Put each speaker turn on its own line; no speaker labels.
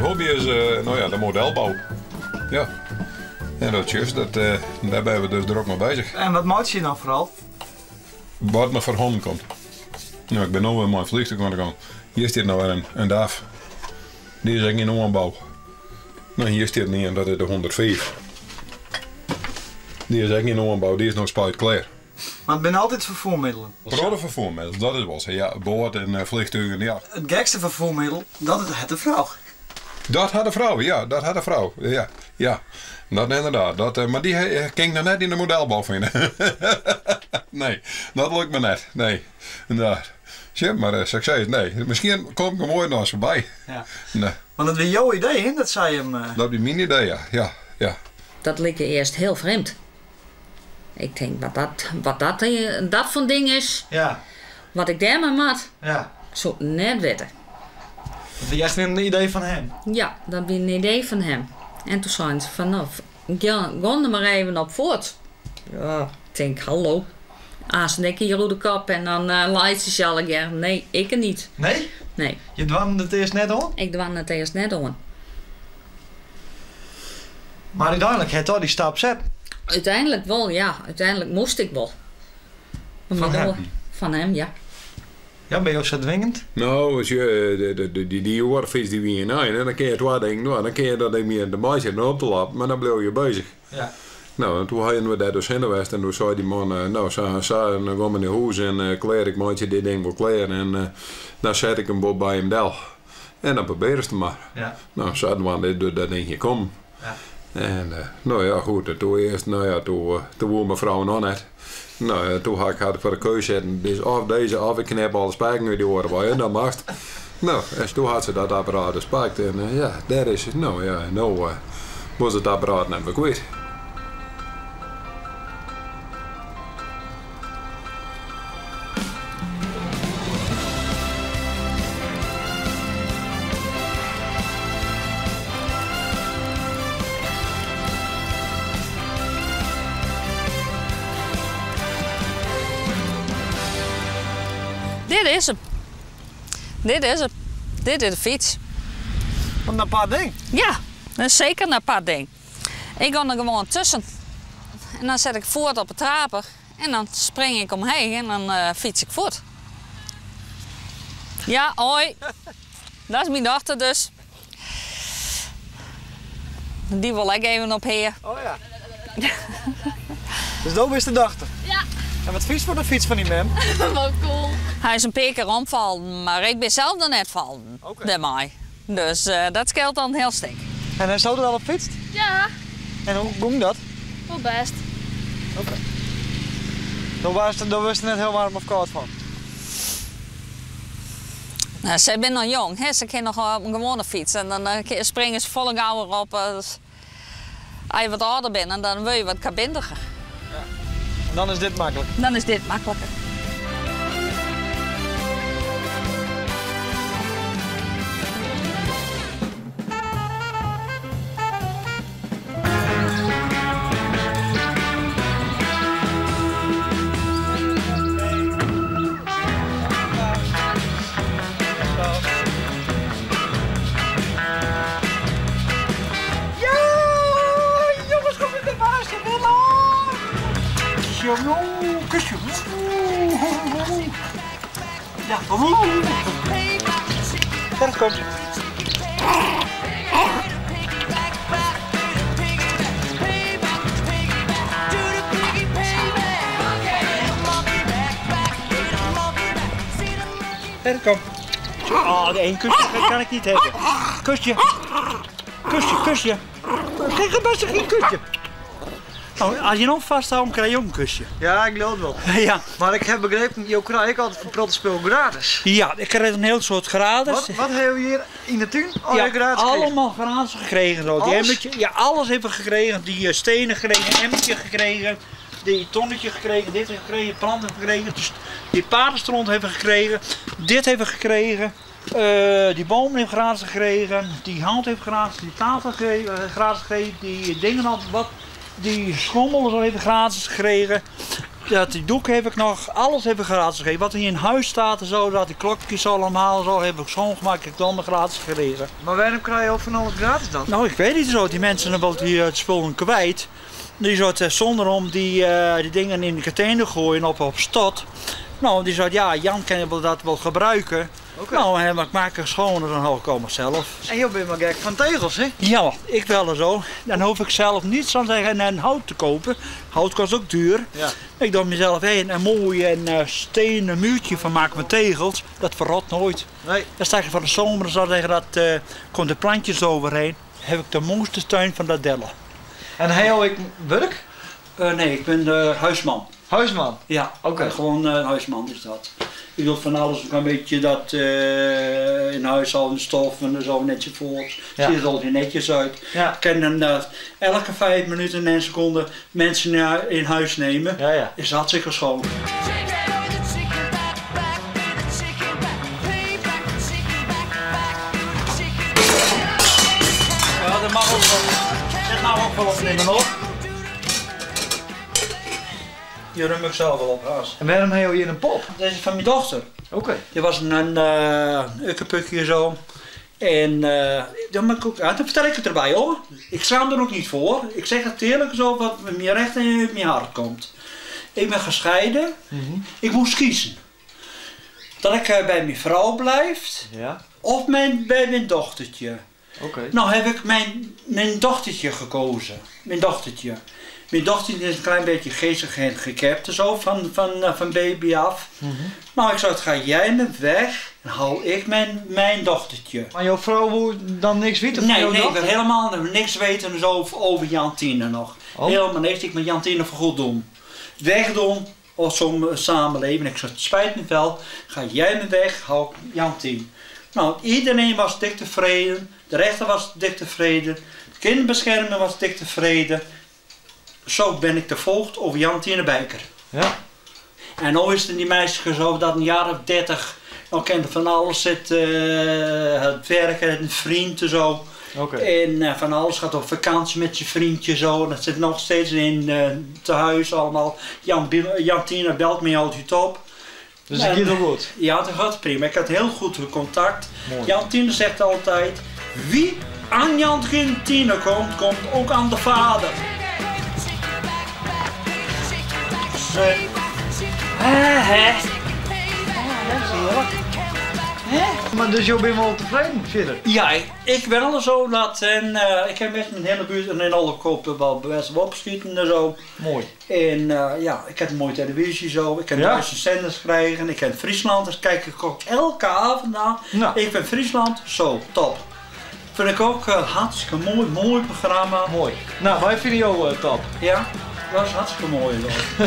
Myn hobby is no ja, de modelbou. Ja. En dat is dat, dêr binne we dus drok mei beuzich.
En wat meitsje je dan foaral?
Wat my foar hannen komt. No, ik bin no wer mei in fleantúch oan de gong. Hjir stiet no wer in DAF. Dy is ek yn oanbou. No, hjir stiet ien, dat is de 105. Dy is ek yn oanbou, dy is no spuitklear.
Mar it binne altyd ferfoermiddelen?
Protte ferfoermiddels, dat is wol sa. Ja, boat en fleantugen, ja.
It gekste ferfoermiddel, dat hat de frou.
Dat hat de frou, ja, dat hat de frou. Ja, ja. Dat ynderdaad. Dat, mar dy kin ik noch net yn de modelbou fine. Nee, dat lukt my net. Nee, ynderdaad. Sjoch, mar sukses, nee. Miskien kom ik him oait noch ris foarby.
Ja.
Nee.
Want it wie jo idee, hè, dat sy him.
Dat wie myn idee, ja. Ja, ja.
Dat like earst hiel frjemd. Ik tink, wat dat, wat dat, dat foar ding is,
Ja.
wat ik dêrmei moat,
Ja.
soe ik net witte.
Dat wie echt in idee fan him?
Ja, dat wie in idee fan him. En toen seinen se fan, no, gean der mar even op fuort. Ja, ik tink, hallo. Aanst ik hjir oer de kop en dan laitsje se allegear. Nee, ik niet.
Nee?
Nee.
Je doarden it earst net oan?
Ik doarde it earst net oan.
Mar úteinlik hat al dy stap set.
Úteinlik wol, ja. Úteinlik moast ik wol.
Fan him?
Fan him, ja.
Ja, binne jo sa dwingend?
No, as je, dy oare fyts dy wie in ein, en dan kinne je twa dingen dwaan. Dan kinne je dat ding mear te meitsjen en op te lappen, mar dan bliuwe je beuzich.
Ja.
No, en toen hiene we dêr dus hinne west en doe sei dy man, no, sa en sa, en dan gean mar nei hûs en klear, ik meitsje dit ding wol klear en dan set ik him wol by him del. En dan probearrest it mar.
Ja.
No, sadwaande is dat ding hjir kommen.
Ja.
En no ja, goed, en toen earst, no ja, toen, toen woe myn frou noch net. No ja, toen ha ik har foar de keus setten, dus of dizze of ik knip alle spaken út dy oare wei en dan moatst. No, en toen hat se dat apparaat dus pakt en ja, dêr is it. No ja, en no wol se it apparaat net mear kwyt.
Dit is 'm. Dit is 'm. Dit is de fyts.
Wat in apart ding.
Ja, dat is seker in apart ding. Ik gean der gewoan tusken. En dan set ik foet op 'e traper en dan spring ik omheech en dan fyts ik fuort. Ja, hoi. Dat is myn dochter dus. Dy wol ek even op hear.
Oh ja. Dus do bist de dochter?
Ja.
En wat fynst fan de fyts fan dyn mem?
Wat cool.
Hy is in pear kear omfallen, mar ik bin sels noch net fallen
Oké.
dêrmei. Dus dat skeelt al in hiel stik.
En hasto der al op fytst?
Ja.
En hoe gong dat?
Wol bêst.
Oké. Do waardst, do wurdst der net hiel waarm of kâld fan?
No, sy binne noch jong, hè. Se kinne noch op in gewoane fyts en dan springe se folle gauwer op as as je wat âlder binne, dan wurde je wat kabindiger.
Ja. En dan is dit maklik?
Dan is dit makliker.
Ja, jongens, kom in de baasje, Willem! Kusje, Ja, Daar komt.
Daar kom. Oh, één kusje kan ik niet hebben. Kusje. Kusje, kusje. Geen best geen kusje. Nou, als je nog vasthoudt, krijg je ook een kusje.
Ja, ik geloof het wel.
Ja.
Mar ik ha begrepen, jo krije ek altyd in protte spul gratis.
Ja, ik krijg een heel soad gratis.
Wat hawwe jo hjir yn de tún al
Ja,
gratis krige?
allemaal gratis gekregen. Zo. Die
Alles?
emmertje, ja, alles hebben we gekregen. Die stenen gekregen, emmertje gekregen, die tonnetje gekregen, dit hebben we gekregen, planten gekregen, dus die paardenstront hebben we gekregen, dit hebben we gekregen, die bomen hebben we gratis gekregen, die hand heeft gratis, die tafel gratis gekregen, die dingen al wat, die schommel hebben we gratis gekregen. Dat die doek heb ik nog, alles heb ik gratis gegeven. Wat hier in huis staat en zo, dat die klokjes allemaal zo heb ik schoongemaakt, heb ik allemaal gratis gekregen.
Maar waarom krijg je al van alles gratis dan?
Nou, ik weet niet zo. Die mensen hebben wel die het spullen kwijt. Die soort zonder om die, die dingen in de container gooien op stot. Nou, die zei ja, Jan kan wel dat wel gebruiken.
Oké.
Nou, en ik maak het schoon en dan hou ik allemaal zelf.
En je bent maar gek van tegels, hè?
Ja, ik wel zo. Dan hoef ik zelf niets aan zeggen en hout te kopen. Hout kost ook duur.
Ja.
Ik doe mezelf heen een mooi en stenen muurtje van maken met tegels. Dat verrot nooit.
Nee.
Dan sta ik van de zomer, zal zeggen dat komt de plantjes overheen. Heb ik de mooiste tuin van de Dellen.
En heel ik werk?
Nee, ik ben de huisman.
Huisman?
Ja,
Oké.
Gewoon huisman is dat. Ik doe van alles, een beetje dat in huis al een stof en zo netjes voor.
Ja.
Ziet er altijd netjes uit.
Ja.
Ik kan dan elke 5 minuten en een seconde mensen in huis nemen.
Ja, ja.
Is hartstikke schoon. Ja, dat mag ook wel. Dat mag ook wel opnemen hoor. Hier ruim ik zelf wel op. Haas.
En waarom heb je hier een pop?
Deze is van mijn dochter.
Oké.
Die was een ukkepukje zo. En dan, mag ik ook, ja, dan vertel ik het erbij hoor. Ik schaam er ook niet voor. Ik zeg het eerlijk zo wat me recht in mijn hart komt. Ik ben gescheiden. Ik moest kiezen. Dat ik bij mijn vrouw blijf
Ja.
of bij mijn dochtertje.
Oké.
Nou heb ik mijn dochtertje gekozen. Mijn dochtertje. Mijn dochtertje is een klein beetje geestig gehandicapt en zo, van baby af. Nou, ik zei, ga jij me weg en hou ik mijn dochtertje.
Maar jouw vrouw wil dan niks weten van
Nee,
jouw
nee, ik
dochter?
wil helemaal niks weten en zo over Jantine nog.
Oh.
Helemaal niks, ik moet Jantine voor goed doen. Wegdoen of zo'n samenleven. Ik zei, het spijt me wel, ga jij me weg, hou ik Jantine. Nou, iedereen was dik tevreden, de rechter was dik tevreden, de kinderbeschermer was dik tevreden. Zo ben ik de voogd over Jantine Bijker.
Ja.
En nu is het die meisje zo dat een jaar of 30, nou kende van alles het, het werken, een vriend en zo.
Oké.
En van alles gaat op vakantie met zijn vriendje zo. En dat zit nog steeds in te huis allemaal. Jantine belt me altijd op.
Dus het gaat wel goed?
Ja, dat gaat prima. Ik had heel goed contact.
Mooi.
Jantine zegt altijd, wie aan Jantine komt, komt ook aan de vader. Hè?
Ja, dat is heerlijk. Hè? Maar dus jij bent wel tevreden verder?
Ja, ik ben al zo dat en ik heb best mijn hele buurt en in alle kopen wel best wel opschieten en zo.
Mooi.
En ja, ik heb een mooie televisie zo, ik kan duizend zenders krijgen, ik ken Friesland, daar kijk ik ook elke avond naar.
Nou.
Ik vind Friesland zo top. Vind ik ook hartstikke mooi, mooi programma.
Mooi. Nou, wij vinden jou top.
Ja, dat is hartstikke mooi. Hoor.